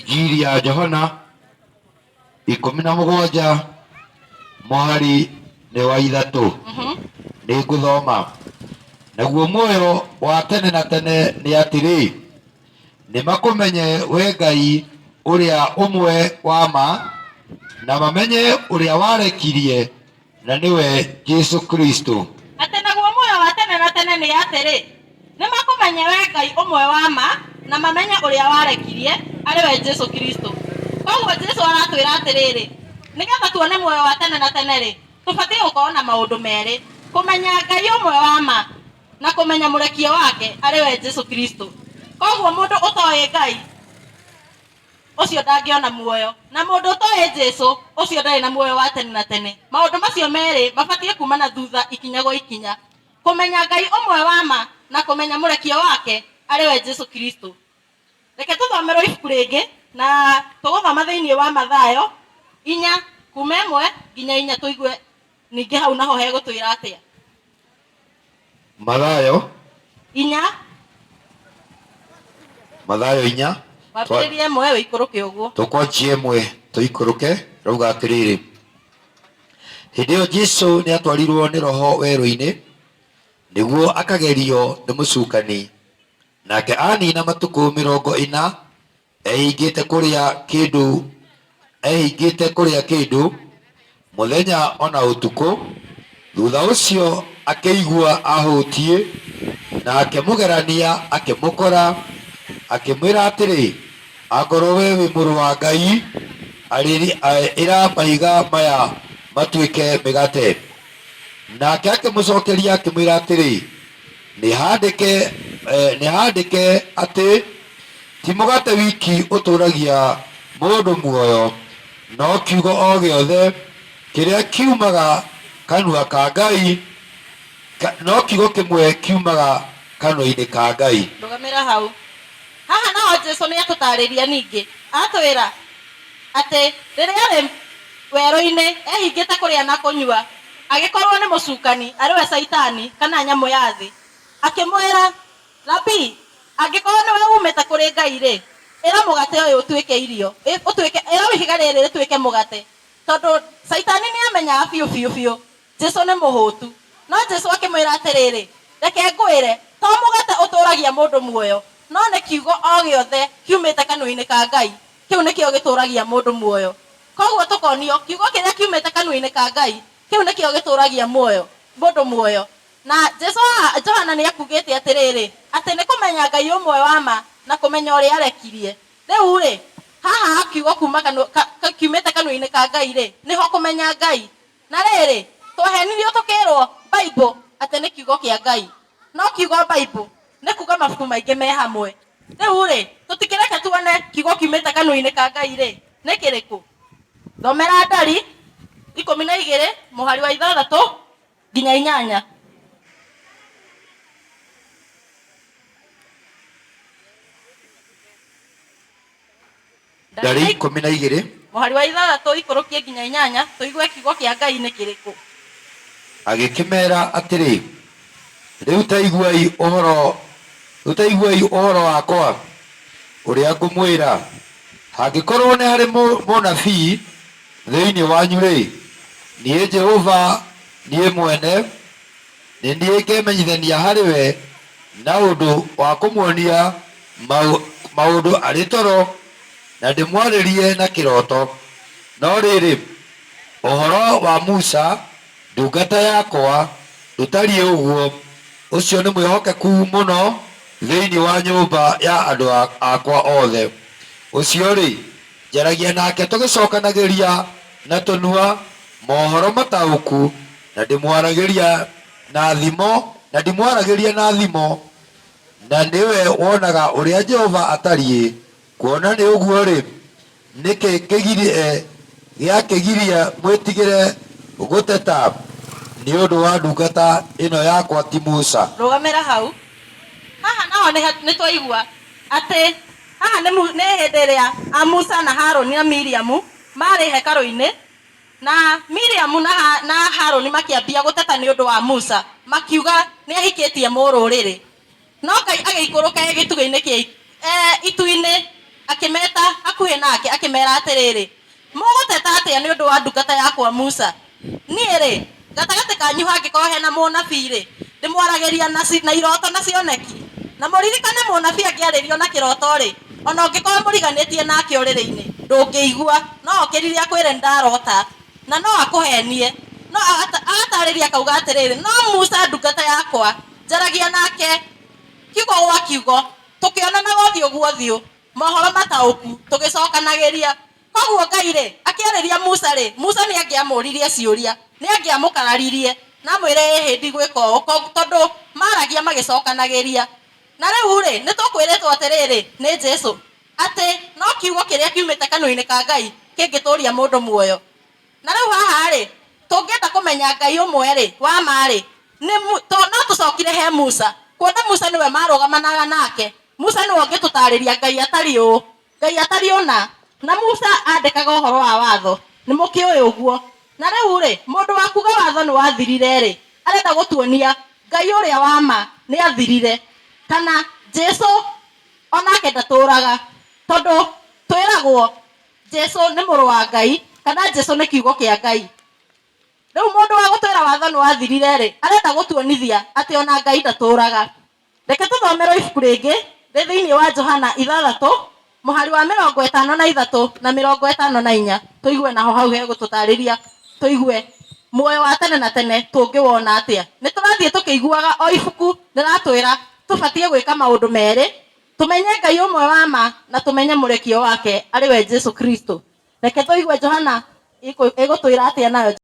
Injiri ya Johana 17 mũhari nĩ wa 3. Nĩ ngũthoma. Naguo muoyo wa tene na tene nĩ atĩrĩ, nĩ makũmenye we Ngai ũrĩa ũmwe wa ma, na mamenye ũrĩa warekirie, na nĩwe Jesu Kristo. Atĩ naguo muoyo wa tene na tene nĩ atĩrĩ, nĩ makũmenye we Ngai ũmwe wa ma, na mamenye ũrĩa warekirie, arĩ we Jesu Kristo. Koguo Jesu aratwĩra atĩrĩrĩ, nĩgetha tuone muoyo wa tene na tene-rĩ, tũbatiĩ gũkorwo na maũndũ merĩ, kũmenya Ngai ũmwe wa ma, na kũmenya mũrekia wake, arĩ we Jesu Kristo. Koguo mũndũ ũtoĩ Ngai, ũcio ndangĩona muoyo, na mũndũ ũtoĩ Jesu, ũcio ndarĩ na muoyo wa tene na tene. Maũndũ macio merĩ mabatiĩ kuma na thutha ikinya gwa ikinya. Kũmenya Ngai ũmwe wa ma na kũmenya mũrekio wake, arĩ we Jesu Kristo. Reke tũthomerwo ibuku rĩngĩ, na tũgũthoma thĩinĩ wa Mathayo 4 kuma 1 nginya 4, tũigue ningĩ hau naho hegũtwĩra atĩa. Mathayo 4. Mathayo 4. Wambĩrĩrie 1 ũikũrũke ũguo. Tũkwanjia 1 tũikũrũke, rauga atĩrĩrĩ, hĩndĩ ĩyo Jesu nĩ atwarirwo nĩ Roho werũ-inĩ nĩguo akagerio nĩ mũcukani. Nake anina matukũ 40 ehingĩte kũrĩa kĩndũ, ehingĩte kũrĩa kĩndũ mũthenya o na ũtukũ. Thutha ũcio akĩigua ahũtiĩ, nake mũgerania akĩmũkora, akĩmwĩra atĩrĩ, Angorwo we wĩ mũrũ wa Ngai, ĩra mahiga maya matuĩke mĩgate. Nake akĩmũcokeria akĩmwĩra atĩrĩ, Nĩ handĩke, nĩ handĩke atĩ ti mũgate wiki ũtũũragia mũndũ muoyo, no kiugo o gĩothe kĩrĩa kiumaga kanua ka Ngai, no kiugo kĩmwe kiumaga kanua-inĩ ka Ngai. Rũgamĩra hau. Haha naho Jesu nĩ atũtarĩria ningĩ, atwĩra atĩ rĩrĩa arĩ werũ-inĩ ehingĩte kũrĩa na kũnyua, agĩkorwo nĩ mũcukani, arĩ we Caitani kana nyamũ ya thĩ, akĩmwĩra, Rabii, angĩkorwo nĩwe umĩte kũrĩ Ngai-rĩ, ĩra mũgate ũyũ ũtuĩke irio, ũtuĩke, ĩra ihiga rĩrĩ rĩtuĩke mũgate. Tondũ Caitani nĩ amenyaga biũ biũ biũ Jesu nĩ mũhũtu. No Jesu akĩmwĩra atĩrĩrĩ, Reke ngwĩre, to mũgate ũtũũragia mũndũ muoyo, no nĩ kiugo o gĩothe kiumĩte kanua-inĩ ka Ngai, kĩu nĩkĩo gĩtũũragia mũndũ muoyo. Kwoguo tũkonio, kiugo kĩrĩa kiumĩte kanua-inĩ ka Ngai, kĩu nĩkĩo gĩtũũragia muoyo, mũndũ muoyo. Na Jesu haha, Johana nĩ akugĩte atĩrĩrĩ, atĩ nĩ kũmenya Ngai ũmwe wa ma na kũmenya ũrĩa arekirie. Rĩu-rĩ, haha ha kiugo kuma kanua, ka, kiumĩte kanua-inĩ ka Ngai-rĩ, nĩho kũmenya Ngai. Na rĩrĩ, twahenirio tũkĩrwo Bible atĩ nĩ kiugo kĩa Ngai. No kiugo Bible nĩ kuga mabuku maingĩ me hamwe. Rĩu-rĩ, tũtikĩreke tuone kiugo kiumĩte kanua-inĩ ka Ngai-rĩ, nĩ kĩrĩkũ? Thomera Ndari 12 mũhari wa 6 nginya 8. Ndari 12. Mũhari wa 6 ikũrũkie nginya 8, tũigue kiugo kĩa Ngai nĩ kĩrĩkũ. Agĩkĩmera atĩrĩ, Rĩu ta iguai ũhoro, rĩu ta iguai ũhoro wakwa ũrĩa ngũmwĩra, Hangĩkorũo nĩ harĩ mũnabii thĩinĩ wanyu-rĩ, niĩ Jehova niĩ mwene nĩ niĩ ngemenyithania harĩ we na ũndũ wa kũmuonia maũndũ arĩ toro, na ndĩmwarĩrie na kĩroto. No rĩrĩ, ũhoro wa Musa ndungata yakwa ndũtariĩ ũguo, ũcio nĩ mwĩhokeku mũno thĩinĩ wa nyũmba ya andũ akwa othe. Ũcio-rĩ, njaragia nake tũgĩcokanagĩria na tũnua mohoro mataũku, na ndĩmwaragĩria na thimo, na ndimwaragĩria na thimo, na nĩwe wonaga ũrĩa Jehova atariĩ. Kuona nĩ ũguo-rĩ, nĩ kĩ gĩakĩgiria mwĩtigĩre gũteta nĩ ũndũ wa ndungata ĩno yakwa ti Musa? Rũgamĩra hau. Haha naho nĩ twaigua atĩ haha nĩ hĩndĩ ĩrĩa a Musa na Harũni na Miriamu maarĩ hekarũ-inĩ, na Miriamu na Harũni makĩambia gũteta nĩ ũndũ wa Musa, makiuga nĩ ahikĩtie mũrũrĩrĩ. No Ngai agĩikũrũka e gĩtugĩ-inĩ kĩa e itu-inĩ, Akĩmeta hakuhĩ nake akĩmera atĩrĩrĩ, mũgũteta atĩa nĩ ũndũ wa ndungata yakwa Musa? Niĩ rĩ, gatagatĩ kanyu hangĩkorwo hena mũnabii rĩ, ndĩmwaragĩria na iroto na cioneki. Na mũririkane mũnabii angĩarĩrio na kĩroto rĩ, ona ũngĩkorwo mũriganĩtie nake ũrĩrĩ-inĩ, ndũngĩigua, no okĩrire akwĩre nĩndarota, na no akũhenie. No agatarĩria akauga atĩrĩrĩ, no Musa ndungata yakwa, njaragia nake kiugo gwa kiugo, tũkĩonanaga ũthiũ gwa ũthiũ, mohoro mataũku, tũgĩcokanagĩria. Koguo Ngai rĩ, akĩarĩria Musa rĩ, Musa nĩ angĩamũririe ciũria, nĩ angĩamũkararirie, na amwĩre ĩhĩ ndigwĩka ũũ, tondũ maragia magĩcokanagĩria. Na rĩu rĩ, nĩ tũkwĩrĩtwo atĩrĩrĩ, nĩ Jesu, atĩ no kiugo kĩrĩa kiumĩte kanua-inĩ ka Ngai kĩngĩtũria mũndũ muoyo. Na rĩu haha rĩ, tũngĩenda kũmenya Ngai ũmwe rĩ, wa ma rĩ, no tũcokire he Musa. Kuona Musa nĩwe marũgamanaga nake, Musa nĩwe ũngĩtũtarĩria Ngai atariĩ ũũ, Ngai atariĩ ũna. Na Musa andĩkaga ũhoro wa watho, nĩ mũkĩũĩ ũguo. Na rĩu rĩ, mũndũ wa kuga watho nĩ wathirire rĩ, arenda gũtuonia Ngai ũrĩa wa ma nĩ athirire, kana Jesu onake ndatũraga, tondũ twĩragwo Jesu nĩ mũrũ wa Ngai, kana Jesu nĩ kiugo kĩa Ngai. Rĩu mũndũ wa gũtwĩra watho nĩ wathirire rĩ, arenda gũtuonithia atĩ ona Ngai ndatũraga. Reke tũthomerwo ibuku rĩngĩ rĩ thĩinĩ wa Johana 6 mũhari wa 53 na 54, tũigue naho hau hegũtũtarĩria, tũigue muoyo wa tene na tene tũngĩwona atĩa. Nĩ tũrathiĩ tũkĩiguaga o ibuku rĩratwĩra tũbatiĩ gwĩka maũndũ merĩ, tũmenye Ngai ũmwe wa ma na tũmenye mũrekio wake arĩ we Jesu Kristo. Reke tũigue Johana ĩgũtwĩra atĩa nayo.